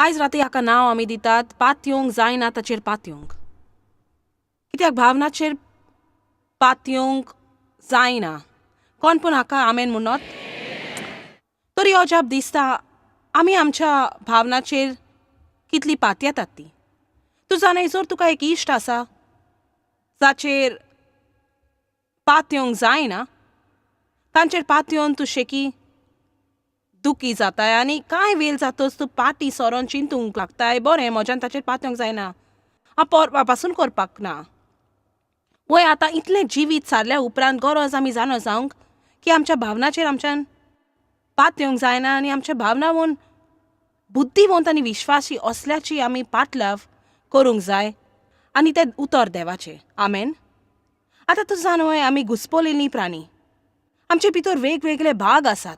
आयज राती हाका नांव आमी दितात पातयेवंक जायना ताचेर पातयेवंक. कित्याक भावनाचेर पातयेवंक जायना. कोण पूण हाका आमेन म्हणत? तरी अजाप दिसता आमी आमच्या भावनाचेर कितली पातयेतात ती. तूं जाणाय जर तुका एक इश्ट आसा जाचेर पातयेवंक जायना, तांचेर पातयेवन तूं शेकी दुखी जाताय आनी कांय वेळ जातच तूं पाटी सरोन चिंतूंक लागताय, बरें, म्हज्यान ताचेर पातयेवंक जायना, हांव परवा पासून करपाक ना. वय, आतां इतलें जिवीत सारल्या उपरांत गरज आमी जाणा जावंक की आमच्या भावनाचेर आमच्यान पातयेवंक जायना आनी आमच्या भावनावन बुद्धिवंत आनी विश्वासी असल्याची आमी पाटलाव करूंक जाय आनी तें उतर देवाचें. आमेन. आतां तूं जाणवय, आमी घुस्पलेलीं प्राणी. आमचे भितर वेगवेगळे भाग आसात.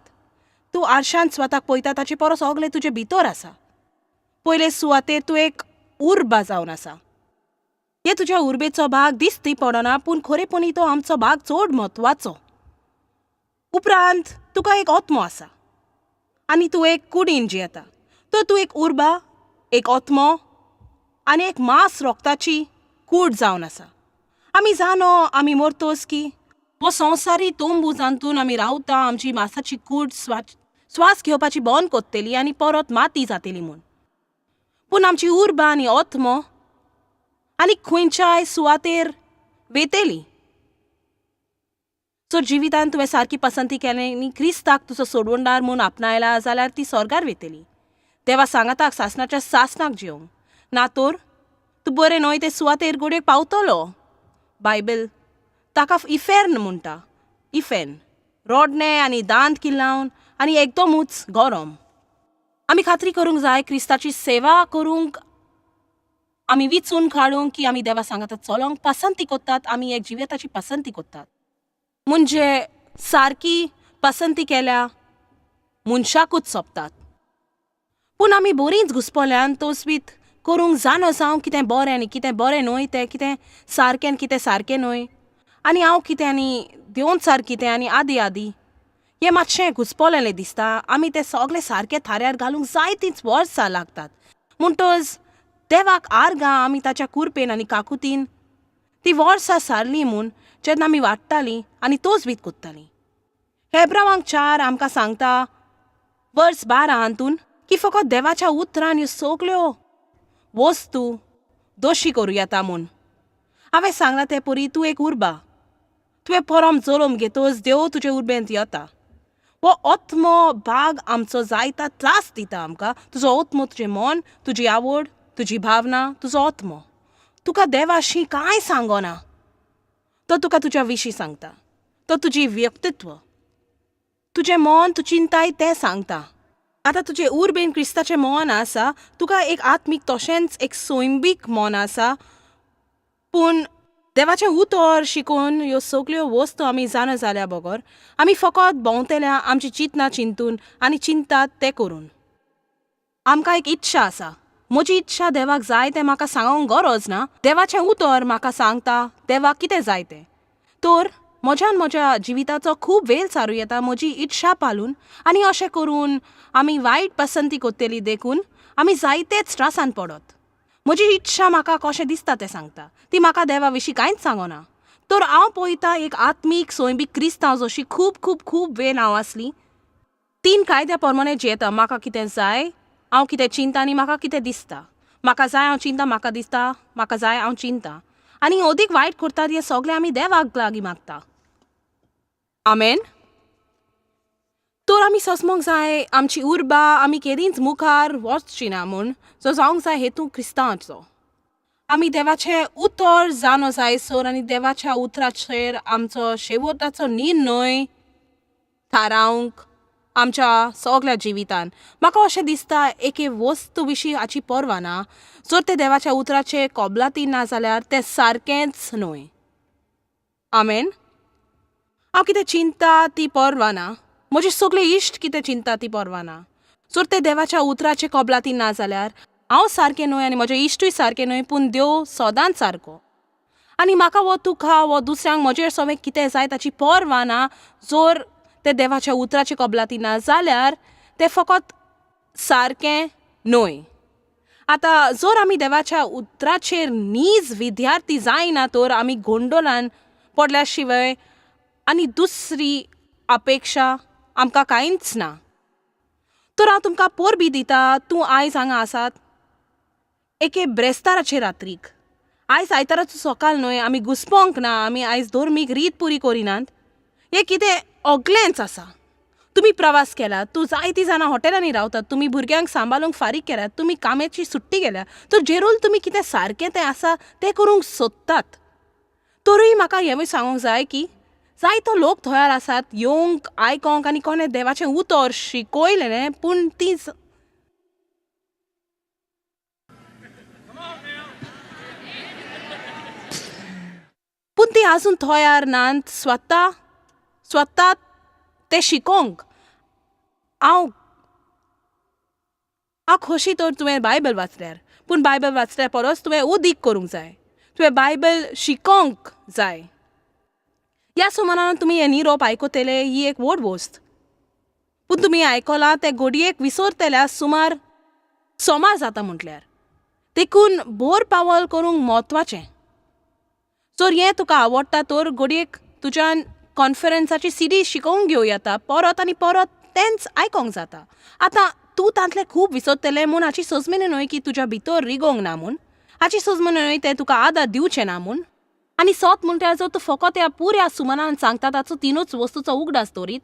तूं आरशांत स्वताक पळयता ताचे परस सगलें तुजे भितर आसा. पयले सुवातेर तूं एक उर्बा जावन आसा. हे तुज्या उर्बेचो भाग दिसती पडना, पूण खरेपणी तो आमचो भाग चड म्हत्वाचो. उपरांत तुका एक आत्मो आसा आनी तूं एक कुडीन जियेता. तर तूं एक उर्बा, एक आत्मो आनी एक मांस रोगताची कूड जावन आसा. आमी जाणो आमी मरतोच की हो संवसारी तंबू जातून आमी रावता, आमची मासाची कूड स्वास घेवपाची बंद कोत्तली आनी परत माती जातली म्हूण. पूण आमची उर्बा आनी आत्मो आनी खंयच्याय सुवातेर वेतली. जर जिवितांत तुवें सारकी पसंती केली आनी क्रिस्ताक तुजो सोडवणदार म्हूण आपणायला जाल्यार ती स्वर्गार वेतली, देवा सांगाताक सासणाच्या सासणाक जिवंक. ना तर तूं बरें न्हय ते सुवातेर घडयेक पावतलो. बायबल ताका इफेर्न म्हणटा. इफेर्न, रोडणें आनी दांत किल्लावन आनी एकदमूच गरम. आमी खात्री करूंक जाय क्रिस्ताची सेवा करूंक आमी विचून काडूंक की आमी देवा सांगाता चलोंक पसंती कोत्तात. आमी एक जिविताची पसंती कोत्तात, म्हणजे सारकी पसंती केल्या मनशाकूच सोंपतात. पूण आमी बरींच घुसपोल्यान तोसवीत करूंक जाणो जावं कितें बरें आनी कितें बरें न्हय तें, कितें सारकें आनी कितें सारकें न्हय, आनी हांव कितें आनी देवन सार कितें आनी आदी आदी, हें मातशें घुसपोलेलें दिसता. आमी तें सगळें सारकें थाऱ्यार घालूंक जायतींच वर्सां लागतात. म्हणटच देवाक आर्गां आमी ताच्या कुरपेन आनी काकुतीन ती वर्सां सारलीं म्हूण जेन्ना आमी वाडटालीं आनी तोच बीत कोत्तालीं. हेब्रावांक 4 आमकां सांगता वर्स 12 हातून की फकत देवाच्या उतरान ह्यो सगल्यो वस्तू दोशी करूं येता म्हूण. हांवें सांगलां तें परी तूं एक उर्बा. तुवें परम जल्म घेतच देव तुजे उर्बेंत येता. हो आत्मो भाग आमचो जायता त्रास दिता आमकां. तुजो आत्मो, तुजें मन, तुजी आवड, तुजी भावना, तुजो आत्मो तुका देवाशी कांय सांगना. तो तुका तुज्या विशीं सांगता. तो तुजी व्यक्तित्व, तुजें मन, तूं चिंताय तें सांगता. आतां तुजें उर्बेन क्रिस्ताचें मन आसा. तुका एक आत्मीक तशेंच एक सैमीक मन आसा. पूण देवाचें उतर शिकोवन ह्यो सगल्यो वस्तू आमी जाणा जाल्या बगर आमी फकत भोंवतल्या आमची चिंतना चिंतून आनी चिंतात तें करून. आमकां एक इच्छा आसा. म्हजी इच्छा देवाक जाय तें म्हाका सांगूंक गरज ना. देवाचें उतर म्हाका सांगता देवाक कितें जाय तें. तर म्हज्यान म्हज्या जिविताचो खूब वेळ सारूं येता म्हजी इच्छा पालून, आनी अशें करून आमी वायट पसंती कोत्तली, देखून आमी जायतेच त्रासान पडत. म्हजी इच्छा म्हाका कशें दिसता तें सांगता. ती म्हाका देवा विशीं कांयच सांगना. तर हांव पळयता एक आत्मीक सैमीक क्रिस्तांव जशी खूब खूब खूब वेळ हांव आसली. 3 कायद्या प्रमाणे जियेता. म्हाका कितें जाय, हांव कितें चिंता आनी म्हाका कितें दिसता. म्हाका जाय हांव चिंता, म्हाका दिसता म्हाका जाय हांव चिंता, आनी अदीक वायट करतात हें सगळें आमी देवाक लागीं मागता. आमेन. तर आमी सोसमोंक जाय आमची उर्बा आमी केदींच मुखार वचची ना म्हूण जो जावंक जाय हेतू क्रिस्तांवाचो. आमी देवाचें उतर जाणो जाय सर आनी देवाच्या उतराचेर आमचो शेवटाचो निर्णय थारावंक आमच्या सगळ्या जिवितान. म्हाका अशें दिसता एके वस्तू विशीं हाची पर्वा ना. जर तें देवाच्या उतराचे कबलाती ना जाल्यार तें सारकेंच न्हय. आमेन. हांव कितें चिंता ती पर्वा ना. म्हजे सगळे इश्ट कितें चिंता ती पर्वा ना. जर तें देवाच्या उतराचे कबलाती ना जाल्यार हांव सारकें न्हय आनी म्हजे इश्टूय सारके न्हय, पूण देव सदांच सारको. आनी म्हाका वो तुका वो दुसऱ्यांक म्हजेर सगळें कितें जाय ताची पर्वा ना. जर तें देवाच्या उतराचे कबलाती ना जाल्यार तें फकत सारकें न्हय. आतां जर आमी देवाच्या उतराचेर नीज विद्यार्थी जायना तर आमी गोंडोलान पडल्या शिवाय आनी दुसरी अपेक्षा आमकां कांयच ना. तर हांव तुमकां परबी दिता, तूं आयज हांगा आसात एके ब्रेस्ताराचे रात्रीक. आयज आयताराचो सकाळ न्हय, आमी घुसपोंक ना, आमी आयज धर्मीक रीत पुरी करिनात. हें कितें ओगलेंच आसा. तुमी प्रवास केला, तूं जायतीं जाणां हॉटेलांनी रावतात, तुमी भुरग्यांक सांबाळूंक फारीक केल्यात, तुमी कामाची सुट्टी गेल्या, तर जेरूल तुमी कितें सारकें तें आसा तें करूंक सोदतात. तरूय म्हाका हेंवूय सांगूंक जाय की जायतो लोक थंयार आसात येवंक आयकोंक आनी कोणें देवाचें उतर शिकयलें, पूण ती पूण ती आजून तयार नात स्वता स्वता तें शिकोवंक. हांव हांव खोशी तर तुवें बायबल वाचल्यार, पूण बायबल वाचल्या परस तुवें उदीक करूंक जाय, तुवें बायबल शिकोवंक जाय. ह्या सुमारान तुमी हें निरोप आयकतले ही एक व्हड वस्त, पूण तुमी आयकलां तें घडयेक विसरतल्या सुमार सोमार जाता म्हटल्यार. देखून बोर पावल करूंक म्हत्वाचें. जर हें तुका आवडटा तर घडयेक तुज्यान कॉन्फरन्साची सिडी शिकोवंक घेवं येता, परत आनी परत तेंच आयकोंक जाता. आतां तूं तांतलें खूब विसरतलें म्हूण हाची सजमणी न्हय की तुज्या भितर रिगोवंक ना म्हूण, हाची सजमणी न्हय तें तुका आदार दिवचें ना म्हूण. आनी सत म्हणल्यार जर तूं फकत ह्या पुऱ्या सुमनान सांगता ताचो तिनूच वस्तूचो उगडास दवरीत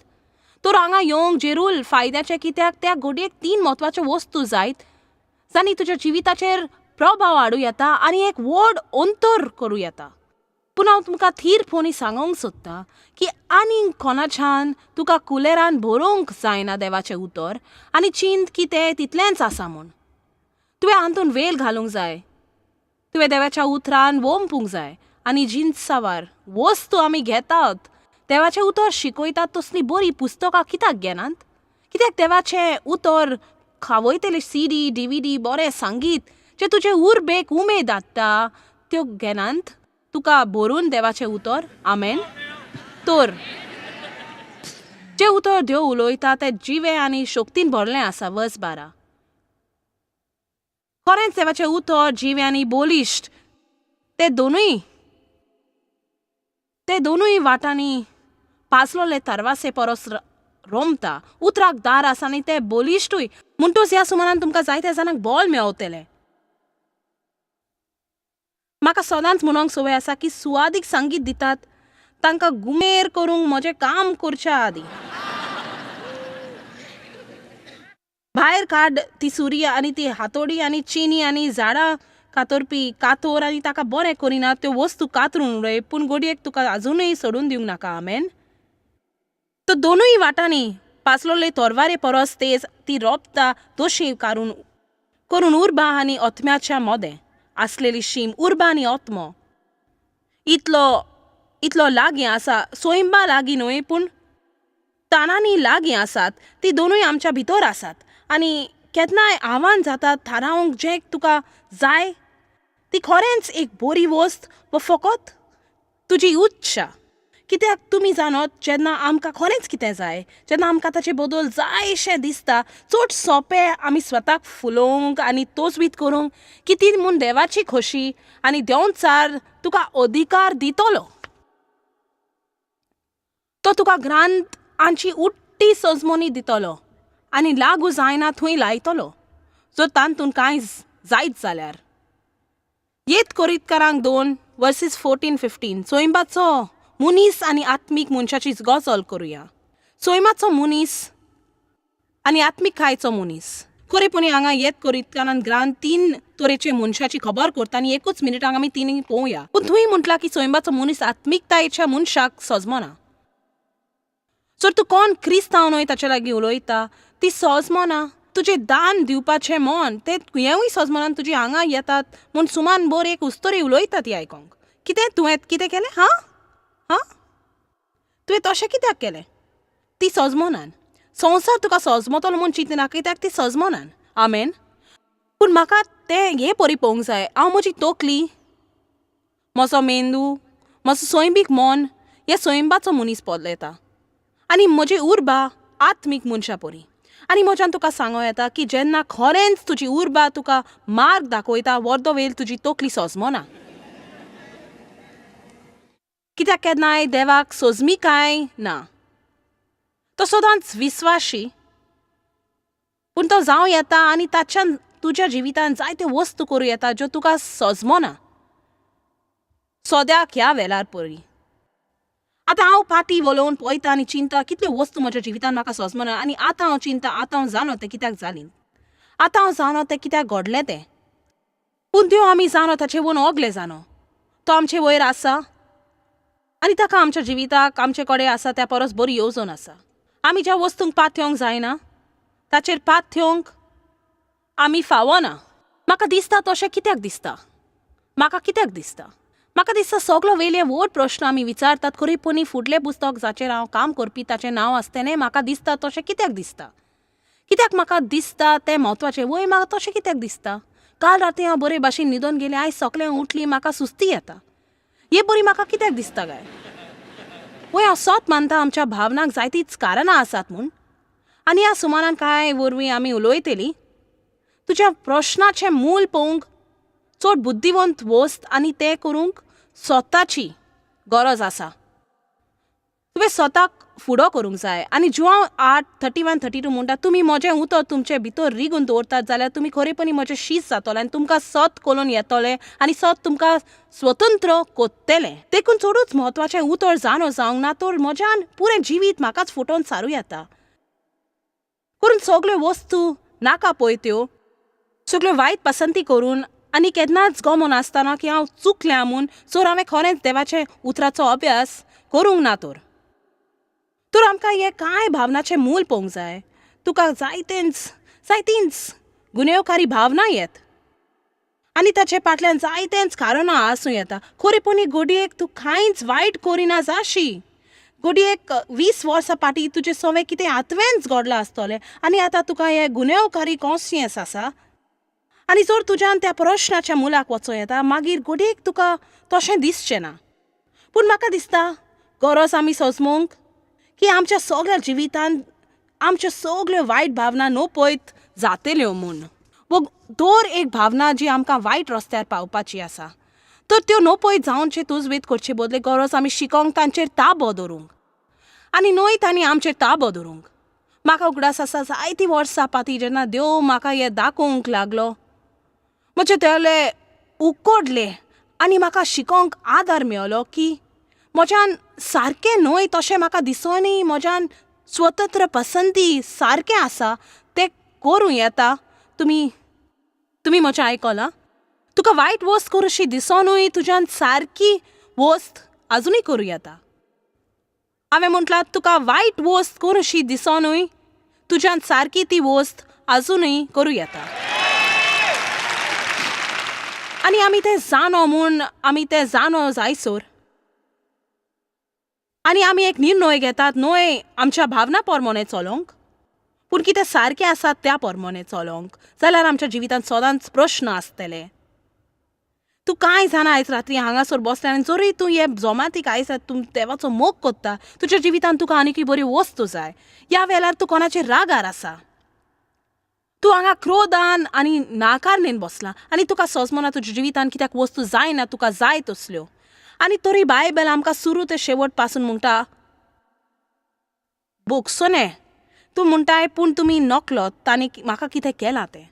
तर हांगा येवंक जेरूल फायद्याचें, कित्याक त्या घडयेक तीन म्हत्वाच्यो वस्तू जायत जांणी तुज्या जिविताचेर प्रभाव हाडूं येता आनी एक व्हड अंतर करूं येता. पूण हांव तुमकां थीरपणी सांगूंक सोदतां की आनीक कोणाच्यान तुका कुलेरान बरोवंक जायना देवाचें उतर आनी चिंत की तें तितलेंच आसा म्हूण. तुवें हातून वेल घालूंक जाय, तुवें देवाच्या उतरान वोंपूंक जाय आनी जिनसावार वस्तू आमी घेतात देवाचें उतर शिकयतात तसलीं बरीं पुस्तकां कित्याक घेनात? कित्याक देवाचें उतर खावयतले सीडी डीव्हीडी बरें संगीत जें तुजे उर्बेक उमेद हाडटा त्यो घेनात तुका भरून देवाचें उतर? आमेन. तर जें उतर देव उलयता तें जिवें आनी शक्तीन भरलें आसा. वर्स 12. खरेंच देवाचें उतर जिवें आनी बलिश्ट, ते दोनूय वाटांनी पाजलोले तरवासे परस रोमता. उतराक दार आसा आनी तें बलिश्टूय. म्हणटूच ह्या सुमारान तुमकां जायत्या जाणांक बॉल मेवतलें. म्हाका सदांच म्हणूंक संवय आसा की सुवादीक संगीत दितात तांकां गुमेर करूंक म्हजें काम करच्या आदीं. भायर काड ती सुरी आनी ती हातोडी आनी चिनी आनी झाडां कातरपी कातोर आनी ताका बरें करिना त्यो वस्तू कातरून उडय, पूण घडयेक तुका आजुनूय सोडून दिवंक नाका. आमेन. तर दोनूय वाटांनी पासलोले तोरवारे परस तेज ती रोपता दोशी कारून करून उर्बा आनी ओतम्याच्या मोदें आसलेली शीम. उर्बा आनी ओत्मो इतलो इतलो लागीं आसा, सोयंबा लागीं न्हय पूण तानांनी लागीं आसात. ती दोनूय आमच्या भितर आसात आनी केन्नाय आव्हान जाता थारावंक जें तुका जाय ती खरेंच एक बरी वस्त वा फकत तुजी इच्छा. कित्याक तुमी जाणत जेन्ना आमकां खरेंच कितें जाय, जेन्ना आमकां ताचे बदल जायशें दिसता, चड सोंपें आमी स्वताक फुलोवंक आनी तोजवीत करूंक की ती म्हूण देवाची खोशी आनी देंवचार तुका अधिकार दितलो. तो तुका ग्रांत आमची उट्टी सजमोनी दितलो आनी लागू जायना थंय लायतलो जर तातूंत कांय जायत जाल्यार. येत कोरीतकारांक 2 वर्सीस 14-15. सोयंबाचो मनीस आनी आत्मीक मनशाची गजल करुया. सोयमाचो मनीस आनी आत्मीक खायचो मनीस. खरेपणी हांगा येत कोरीतकारान ग्रांत 3 तरेचे मनशाची खबर करता आनी एकूच मिनिटांक आमी तिनूय पळोवया. पूण थंय म्हटलां की सोयंबाचो मनीस आत्मिकतायेच्या मनशाक सजमना. जर तूं कोण क्रिस्तांव न्हय ताचे लागीं उलयता ती सजमना. तुजें दान दिवपाचें मन तें हेंवूय सजमना. तुजी हांगा येतात म्हूण सुमान बोर एक उस्तोरी उलयता ती आयकोंक. कितें तुवें कितें केलें? हां हां तुवें तशें कित्याक केलें? ती सजमनान. संवसार तुका सजमतलो म्हूण चिंतना कित्याक ती सजमनान. आमेन. पूण म्हाका तें हे परी पळोवंक जाय. हांव म्हजी तकली, म्हजो मेंदू, म्हजो सैमीक मन हे सैंबाचो मनीस पळयता आनी म्हजी उर्बा आत्मीक मनशा परी. आनी म्हज्यान तुका सांगो येता की जेन्ना खरेंच तुजी उर्बा तुका मार्ग दाखयता, वर्दो वेल तुजी तकली सोजमना. कित्याक केन्नाय देवाक सोजमिकाय ना. तो सदांच विस्वाशी, पूण तो जावं येता आनी ताच्यान तुज्या जिवितान जायत्यो वस्तू करूं येता ज्यो तुका सोजमना सद्याक ह्या वेळार परी. आतां हांव पाटी वलोवन पळयता आनी चिंता कितल्यो वस्तू म्हज्या जिवितान म्हाका सोजमना. आनी आतां हांव चिंता, आतां हांव जाणो तें कित्याक जालीं, आतां हांव जाणो तें कित्याक घडलें तें. पूण त्यो आमी जाणो ताचे वोन ओगले जाणो तो आमचे वयर आसा आनी ताका आमच्या जिविताक आमचे कडेन आसा त्या परस बरी येवजण आसा. आमी ज्या वस्तूंक पाथेवंक जायना ताचेर पाथेवंक आमी फावना. म्हाका दिसता तशें कित्याक दिसता, म्हाका कित्याक दिसता, म्हाका दिसता सगलो वेले व्हड प्रश्न आमी विचारतात. खरेपणी फुडलें पुस्तक जाचेर हांव काम करपी ताचें नांव आसतलें म्हाका दिसता तशें कित्याक दिसता, कित्याक म्हाका दिसता तें म्हत्वाचें. वय म्हाका तशें कित्याक दिसता? काल राती हांव बरे भाशेन न्हिदोन गेलें, आयज सगळें उठली म्हाका सुस्ती येता. हे बरी म्हाका कित्याक दिसता काय? वय हांव सोत मानता आमच्या भावनांक जायतीच कारणां आसात म्हूण. आनी ह्या सुमारान कांय वरवीं आमी उलयतली तुज्या प्रश्नाचें मूल पळोवंक चड बुद्धिवंत वस्त आनी तें करूंक स्वताची गरज आसा. तुवें स्वताक फुडो करूंक जाय. आनी जुआंव 8:31-32 म्हणटा, तुमी म्हजें उतर तुमचे भितर रिगून दवरतात जाल्यार तुमी खरेपणी म्हजें शीस जातलें आनी तुमकां सत करून येतलें आनी सत तुमकां स्वतंत्र कोत्तलें. देखून चडूच म्हत्वाचें उतर जाणो जावंक ना तर म्हज्यान पुरें जिवीत म्हाकाच फुटोवन सारूं येता. करून सगल्यो वस्तू नाका पळय त्यो सगल्यो वायट पसंती करून आनी केन्नाच गमोन आसतना की हांव चुकल्या म्हूण, सो हांवें खरेंच देवाच्या उतराचो अभ्यास करूंक ना तर. तर आमकां हें कांय भावनाचें मूल पळोवंक जाय. तुका जायतेंच जायतींच गुन्यांवकारी भावना येत आनी ताचे फाटल्यान जायतेंच कारणां आसूं येता. खरेपणी घडयेक तूं कांयच वायट करिना जाशी. घडयेक 20 वर्सां फाटीं तुजें सवें कितें आत्वेंच घडलां आसतलें आनी आतां तुका हें गुन्यांवकारी कॉन्शियस आसा. आनी जर तुज्यान त्या प्रश्नाच्या मुलाक वचों येता मागीर घडयेक तुका तशें दिसचें ना. पूण म्हाका दिसता गरज आमी सोजमूंक की आमच्या सगळ्या जिवितांत आमच्यो सगल्यो वायट भावना नपयत जातल्यो म्हूण. वो दर एक भावना जी आमकां वायट रस्त्यार पावपाची आसा तर त्यो नपयत जावचे तुजवेद करचे बदले गरज आमी शिकोंक तांचेर ताबो दवरूंक आनी न्हय तांणी आमचेर ताबो दवरूंक. म्हाका उगडास आसा जायतीं वर्सां पाती जेन्ना देव म्हाका हें दाखोवंक लागलो, म्हजे दोळे उकडले आनी म्हाका शिकोंक आदार मेवलो की म्हज्यान सारकें न्हय तशें म्हाका दिसोनय म्हज्यान स्वतंत्र पसंती सारकें आसा तें करूं येता. तुमी तुमी म्हजें आयकलां? तुका वायट वस्त करूशी दिसोनूय तुज्यान सारकी वस्त आजुनूय करूं येता. हांवें म्हटलां तुका वायट वस्त करूशी दिसोनूय तुज्यान सारकी ती वस्त आजुनूय करूं येता. आनी आमी तें जाणो म्हूण आमी तें जाणो जायसर आनी आमी एक निर्णय घेतात न्हय आमच्या भावना प्रमाणे चलोवंक, पूण कितें सारकें आसा त्या प्रमाणे चलोवंक जाल्यार आमच्या जिवितांत सदांच प्रश्न आसतले. तूं कांय जाणा आयज रात्री हांगासर बसलें आनी जरूय तूं हे जोमातीक आयज तूं देवाचो मोग कोत्ता, तुज्या जिवितांत तुका आनीकय बरी वस्तू जाय. ह्या वेळार तूं कोणाचेर रागार आसा, तूं हांगा क्रोधान आनी नाकारणेन बसला आनी तुका सोजमना तुज्या जिवितांत कित्याक वस्तू जायना तुका जाय तसल्यो. आनी तरी बायबल आमकां सुरू ते शेवट पासून म्हणटा बोगसोने तूं म्हणटाय पूण तुमी नकलो तांणी म्हाका कितें केलां तें.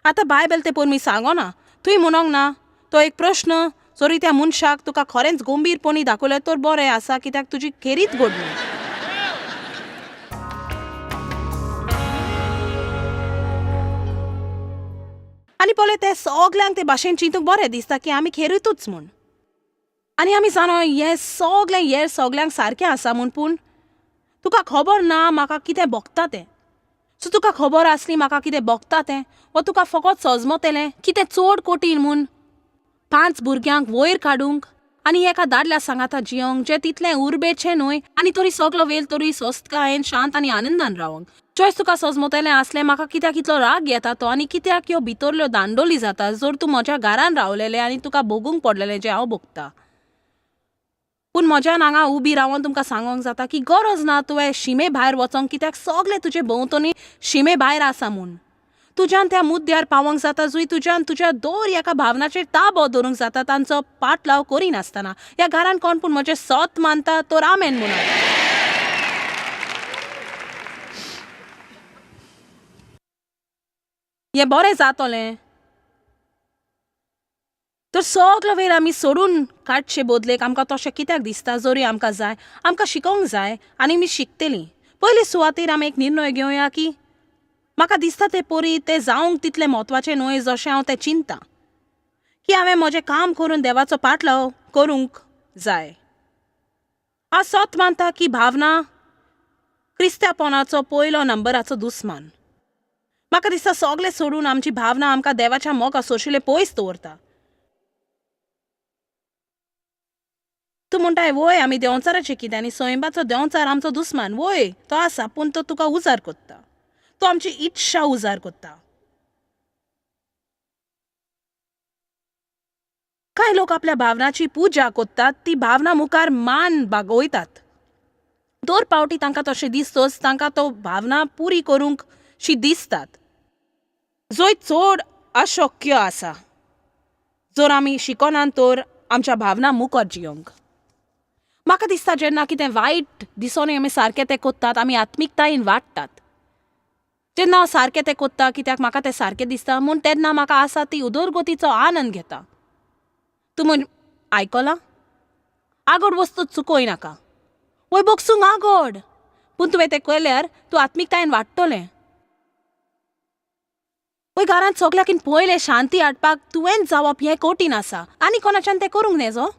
आतां बायबल तें पळोवन मी सांगना, तुवें म्हणोंक ना तो एक प्रश्न जरी त्या मनशाक तुका खरेंच गंभीरपणी दाखयलें तर बरें आसा कित्याक तुजी खेरीत घडणूक. आनी पळय ते सगल्यांक ते भाशेन चिंतूंक बरें दिसता की आमी खेरीतूच म्हूण. आनी आमी जाणो हें सगलें हें सगल्यांक सारकें आसा म्हूण, पूण तुका खबर ना म्हाका कितें भोगता तें. सो तुका खबर आसली म्हाका कितें भोगता तें, वो तुका फकत सजमतलें कितें चड कठीण म्हूण 5 भुरग्यांक वयर काडूंक आनी एका दादल्या सांगाता जियोंक जें तितलें उर्बेचें न्हय आनी तरी सगलो वेळ तरी सोस्तकायेन शांत आनी आनंदान रावंक. चॉयस तुका सजमतलें आसलें म्हाका कित्याक इतलो राग येता तो आनी कित्याक ह्यो भितरल्यो दांडोली जाता जर तूं म्हज्या घरान रावलेलें आनी तुका भोगूंक पडलेलें जें हांव भोगता. पूण म्हज्यान हांगा उबी रावन तुमकां सांगोंक जाता की गरज ना तुवें शिमे भायर वचोंक, कित्याक सगळे तुजे भोंवतणी शिमे भायर आसा म्हूण. तुज्यान त्या मुद्द्यार पावोंक जाता जंय तुज्यान तुज्या दर एका भावनाचेर ताबो दवरूंक जाता तांचो पाटलाव करिनासतना. ह्या घरान कोण पूण म्हजें सत मानता तर आमेन म्हणून. हें बरें जातलें तर सगलो वेळ आमी सोडून काडचे बदलेक आमकां तशें कित्याक दिसता? जरी आमकां जाय, आमकां शिकोवंक जाय आनी आमी शिकतलीं. पयले सुवातेर आमी एक निर्णय घेवया की म्हाका दिसता ते परी तें जावंक तितलें म्हत्वाचें न्हय जशें हांव तें चिंतता, की हांवें म्हजें काम करून देवाचो पाटलाव करूंक जाय. हांव सत मानता की भावना क्रिस्त्यापणाचो पयलो नंबराचो दुस्मान. म्हाका दिसता सगलें सोडून आमची भावना आमकां देवाच्या मोगा सोशिल्ले पयस दवरता. तूं म्हणटाय, वय आमी देंवचाराचें कितें आनी सैंबाचो देंवचार आमचो दुस्मान. वय तो आसा, पूण तो तुका उजार कोत्ता, तो आमची इच्छा उजार कोत्ता. कांय लोक आपल्या भावनाची पुजा कोत्तात, ती भावना मुखार मान बागोयतात. दर पावटी तांकां तशें दिसतच तांकां तो भावना पुरी करूंक शी दिसतात, जंय चड अशक्य आसा. जर आमी शिकनात तर आमच्या भावना मुखार जियोंक. म्हाका दिसता जेन्ना कितें वायट दिसोनूय आमी सारकें तें कोत्तात, आमी आत्मिकतायेन वाडटात. जेन्ना हांव सारकें तें कोत्ता कित्याक म्हाका तें सारकें दिसता म्हूण, तेन्ना म्हाका आसा ती उदरगतीचो आनंद घेता. तूं म्हण आयकलां? आगड वस्तू चुकोय नाका, वय बोगसूंक आगड, पूण तुवें तें केल्यार तूं आत्मिकतायेन वाडटलें. वय घरांत सगल्याकीन पयलें शांती हाडपाक तुवेंच जावप हें कठीण आसा, आनी कोणाच्यान तें करूंक नेजो.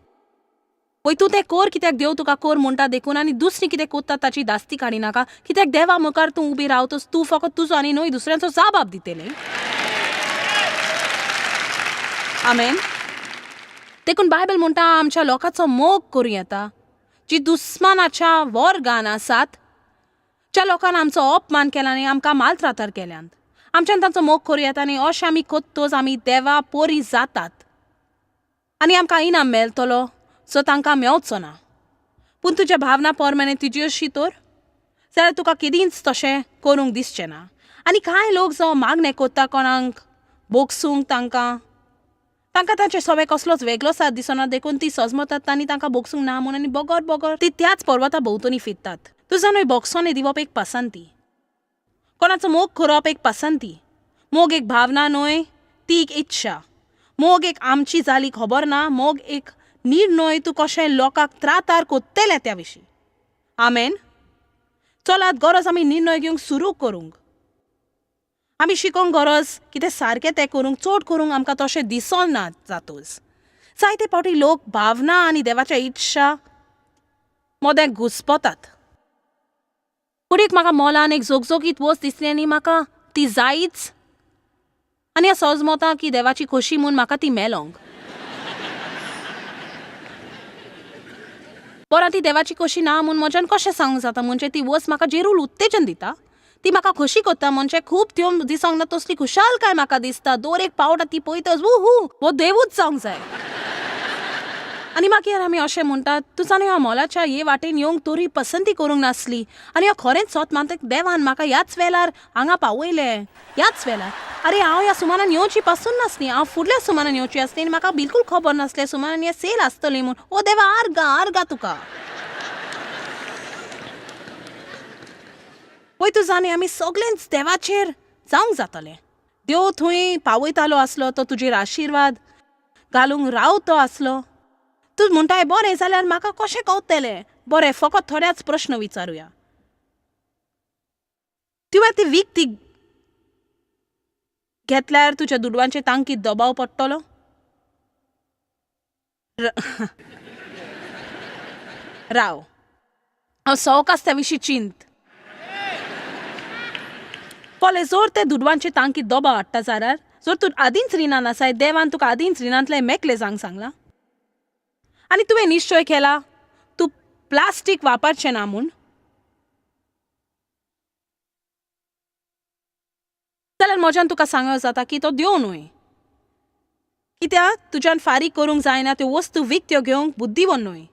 वय तूं तें कर कित्याक देव तुका कर म्हणटा देखून, आनी दुसरी कितें कोत्ता ताची दास्ती काडी नाका, कित्याक देवा मुखार तूं उबी रावतच तूं फकत तुजो आनी न्हय दुसऱ्यांचो जाबाब दितलें. आमेन. देखून बायबल म्हणटा आमच्या लोकांचो मोग करूं येता जी दुस्मानाच्या वर्गान आसात, ज्या लोकान आमचो अपमान केला आनी आमकां मालत्रातार केल्यात. आमच्यान तांचो मोग करूं येता आनी अशें आमी कोत्तोच आमी देवा पोरी जातात आनी आमकां इनाम मेळटलो सो तांकां मेवचो ना. पूण तुज्या भावना पोरमाने तुजी अशी तर जाल्यार तुका केदींच तशें करूंक दिसचें ना. आनी कांय लोक जो मागणें कोत्ता कोणाक बोगसूंक, तांकां तांकां तांचे सवे कसलोच वेगळो साथ दिसना, देखून ती सजमतात आनी तांकां बोगसूंक ना म्हूण, आनी बगर बगर ती त्याच पर्वता भोंवतणी फिरतात. तुजा न्हय बोगसोने दिवप एक पसंती, कोणाचो मोग करप एक पसंती. मोग एक भावना न्हय, ती एक इच्छा. मोग एक आमची जाली खबर ना, मोग एक निर्णय तूं कशें लोकांक त्रातार कोत्तेलें त्या विशीं. आमेन. चलात गरज आमी निर्णय घेवंक सुरू करूंक. आमी शिकोंक गरज कितें सारकें तें करूंक, चड करूंक आमकां तशें दिसना जातूच. जायते फावटी लोक भावना आनी देवाच्या इच्छा मदें घुस्पतात. कुडीक म्हाका मोलान एक जोगजोगीत वस्त दिसली आनी म्हाका ती जायच, आनी हांव सजमता की देवाची खोशी म्हूण म्हाका ती मेलोंक. बरं ती देवाची खोशी ना म्हूण म्हज्यान कशें सांगूंक जाता? म्हणजे ती वस्त म्हाका जेरूल उत्तेजन दिता, ती म्हाका खोशी करता, म्हणजे खूब त्यो दिसोंक ना तसली खुशालकाय म्हाका दिसता. दर एक पावट ती पळयतच हू हू हो देवूच जावंक जाय. आनी मागीर आमी अशें म्हणटात, तूं जाणा हांव मोलाच्या हे वाटेन येवंक तरी पसंती करूंक नासली आनी हांव खरेंच सोत मानता देवान म्हाका ह्याच वेळार हांगा पावयलें, ह्याच वेळार. आरे हांव ह्या सुमानान येवची पासून नासली, हांव फुडल्या सुमानान येवची आसली आनी म्हाका बिलकूल खबर नासलें सुमानान हें सेल आसतली म्हूण. ओ देवा, आर्गां आर्गां तुका. पळय तूं जाणा आमी सगळेंच देवाचेर जावंक जातलें. देव थंय पावयतालो आसलो, तो तुजेर आशिर्वाद घालूंक रावतो आसलो. तूं म्हणटाय बरें जाल्यार म्हाका कशें कळटलें? बरें, फकत थोड्याच प्रश्न विचारुया. तुवें ती विकती घेतल्यार तुज्या दुडवांचे तांकीत दबाव पडटलो? राव, हांव सवकास त्या विशीं चिंत. पळय, जर ते दुडवांचे तांकीत दबाव हाडटा जाल्यार, जर तूं आदींच रिणान आसाय, देवान तुका आदींच रिणांतलें मेकळें जावंक सांगलां आनी तुवें निश्चय केला तूं प्लास्टीक वापरचें ना म्हूण, जाल्यार म्हज्यान तुका सांगप जाता की तो देव न्हय. कित्याक तुज्यान फारीक करूंक जायना त्यो वस्तू विकत्यो घेवंक बुद्दीवन न्हय.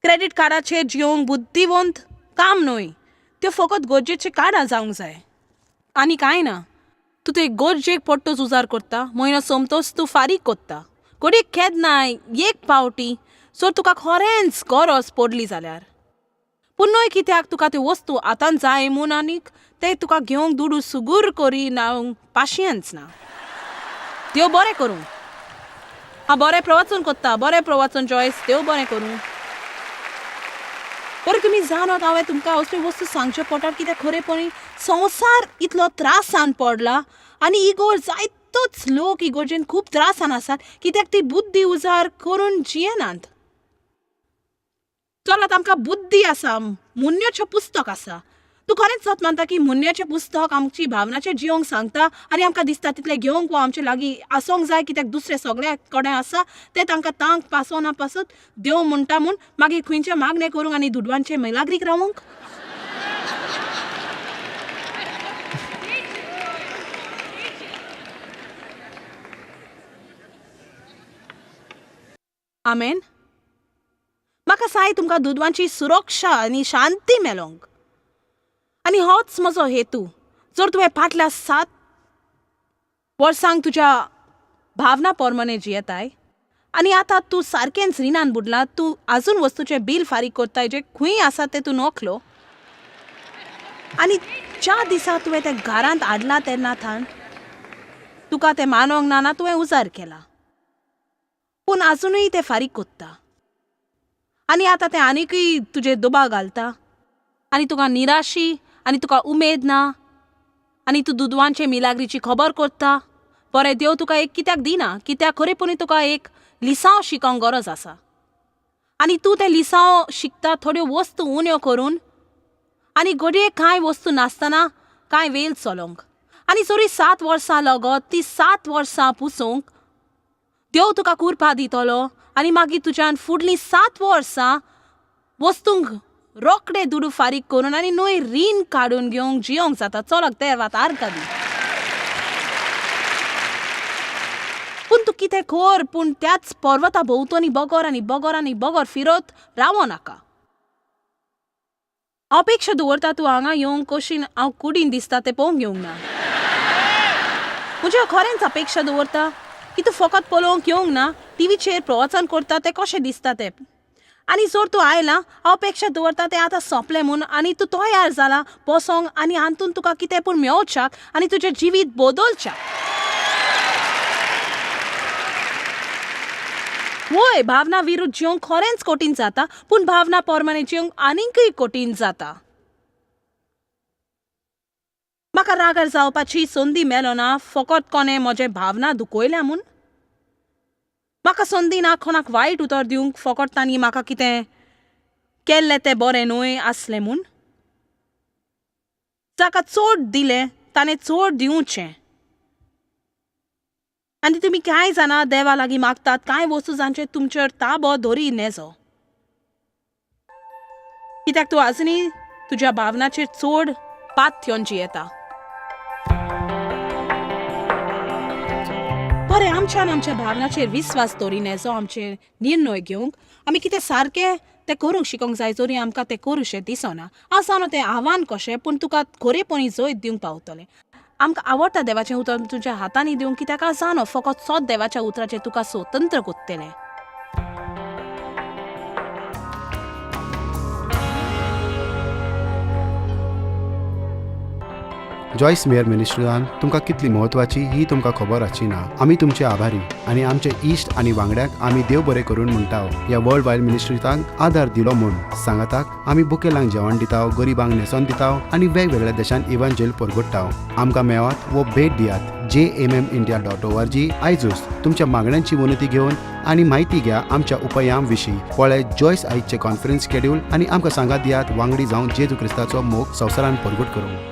क्रेडीट कार्डाचेर जियोंक बुद्धिवंत काम न्हय. त्यो फकत गरजेचें कार्डां जावंक जाय आनी कांय ना. तूं ते गरजेक पडटोच उजार करता, म्हयनो सोमतोच तूं फारीक कोत्ता. घडये केन्नाय एक पावटी जर तुका खरेंच गरज पडली जाल्यार. पूण न्हय कित्याक तुका त्यो वस्तू आतां जाय म्हूण आनीक ते तुका घेवंक दुडू सुगूर करी ना पाशियेंस ना. देव बरें करूं. हांव बरें प्रवचन कोत्ता. बरें प्रवचन जॉयस. देव बरें करूं. बरें तुमी जाणात हांवें तुमकां असल्यो वस्तू सांगच्यो पडटात कित्याक खरेपणी संवसार इतलो त्रासान पडला आनी इगोर्ज जायतोच लोक इगोर्जेन खूब त्रासान आसात कित्याक ती बुद्धी उजार करून जियेनात. चलात आमकां बुद्धी आसा, मुन्याचें पुस्तक आसा. तूं खरेंच सत मानता की मुन्याचें पुस्तक आमची भावनाचें जियोंक सांगता आनी आमकां दिसता तितलें घेवंक वा आमचे लागीं आसोंक जाय कित्याक दुसरें सगळ्या कडेन आसा तें तांकां तांक पासो ना पासत देव म्हणटा म्हूण मागीर खंयचें मागणें करूंक आनी दुडवांचें मेलाग्रीक रावंक? आमेन. म्हाका साय तुमकां दुदवांची सुरक्षा आनी शांती मेलोंक आनी होच म्हजो हेतू. जर तुवें फाटल्या 7 वर्सांक तुज्या भावना प्रमाणे जियेताय आनी आतां तूं सारकेंच रिणान बुडला, तूं आजून वस्तूचें बील फारीक करताय जें खंय आसा तें तूं नोकलो आनी ज्या दिसा तुवें तें घरांत हाडलां तेन्ना थावन तुका तें मानोंक ना ना तुवें उजार केला, पूण आजुनूय तें फारीक कोत्ता आनी आतां तें आनीकय तुजेर दुबाव घालता आनी तुका निराशी आनी तुका उमेद ना आनी तूं दुदवांचे मिलाग्रीची खबर करता. बरें, देव तुका एक कित्याक दिना कित्याक खरेपणी तुका एक लिसांव शिकोंक गरज आसा आनी तूं तें लिसांव शिकता थोड्यो वस्तू उण्यो करून आनी घडये कांय वस्तू नासतना कांय वेळ चलोवंक आनी जरी 7 वर्सां लागत ती 7 वर्सां पुसूंक देव तुका कुरपा दितलो आनी मागीर तुज्यान फुडलीं 7 वर्सां वस्तूंक रोखडे दुडू फारीक करून आनी न्हय रीण काडून घेवंक जियोंक जाता. चलक देवात आर्गां दी. पूण तूं कितें कर, पूण त्याच पर्वता भोंवतणी बगर आनी बगर आनी बगर फिरत रावो नाका. हांव अपेक्षा दवरता तूं हांगा येवंक कशीन हांव कुडीन दिसता तें पळोवंक येवंक ना. म्हज्या खरेंच अपेक्षा दवरता की तूं फकत पळोवंक येवंक ना, टिवीचेर प्रवचन करता तें कशें दिसता तें. आनी जर तूं आयला हांव अपेक्षा दवरता तें आतां सोंपलें म्हूण आनी तूं तयार जाला बसोंक आनी हातून तुका कितें पूण मेवच्याक आनी तुजें जिवीत बदलच्याक. वय, भावना विरुद्ध जिवंक खरेंच कठीण जाता, पूण भावना प्रमाणे जिवंक आनीकय कठीण जाता. म्हाका रागार जावपाची संदी मेळना फकत कोणें म्हजे भावना दुखयल्या म्हूण. म्हाका संदी ना कोणाक वायट उतर दिवंक फकत तांणी म्हाका कितें केल्लें तें बरें न्हय आसलें म्हूण. जाका चड दिलें ताणें चड दिवचें. आनी तुमी कांय जाणां देवा लागीं मागतात कांय वस्तू जांचेर तुमचेर ताबो दवरी नेजो, कित्याक तूं आजुनूय तुज्या भावनाचेर चड पाथ्योन जियेता. बरें, आमच्यान आमच्या भावनाचेर विस्वास दवरी नेजो आमचे निर्णय घेवंक. आमी कितें सारकें तें करूंक शिकोंक जाय जरी आमकां तें करूशें दिसना. हांव जाणा तें आव्हान कशें, पूण तुका खरेपणी जैत दिवंक पावतलें. आमकां आवडटा देवाचें उतर तुज्या हातांनी दिवंक कित्याक हांव जाणो फकत सोद देवाच्या उतराचेर तुका स्वतंत्र कोत्तलें. जॉयस मेयर मिनिस्ट्रीन तुमकां कितली म्हत्वाची ही तुमकां खबर आसची ना. आमी तुमचे आभारी आनी आमचे इश्ट आनी वांगड्यांक आमी देव बरें करून म्हणटा ह्या वर्ल्ड वायड मिनिस्ट्रींक आदार दिलो म्हूण. सांगाताक आमी बुकेलांक जेवण दिता, गरिबांक न्हेसोन दिता आनी वेगवेगळ्या देशांत इव्हांजेल परगट्टा. आमकां मेळात वो भेट दियात jmmindia.org. आयजूच तुमच्या मागण्यांची विनंती घेवन आनी म्हायती घ्या आमच्या उपायां विशीं. पळय जॉयस आयजचें कॉन्फरन्स शेड्यूल आनी आमकां सांगात दियात वांगडी जावन जेजू क्रिस्ताचो मोग संवसारान परगट करूंक.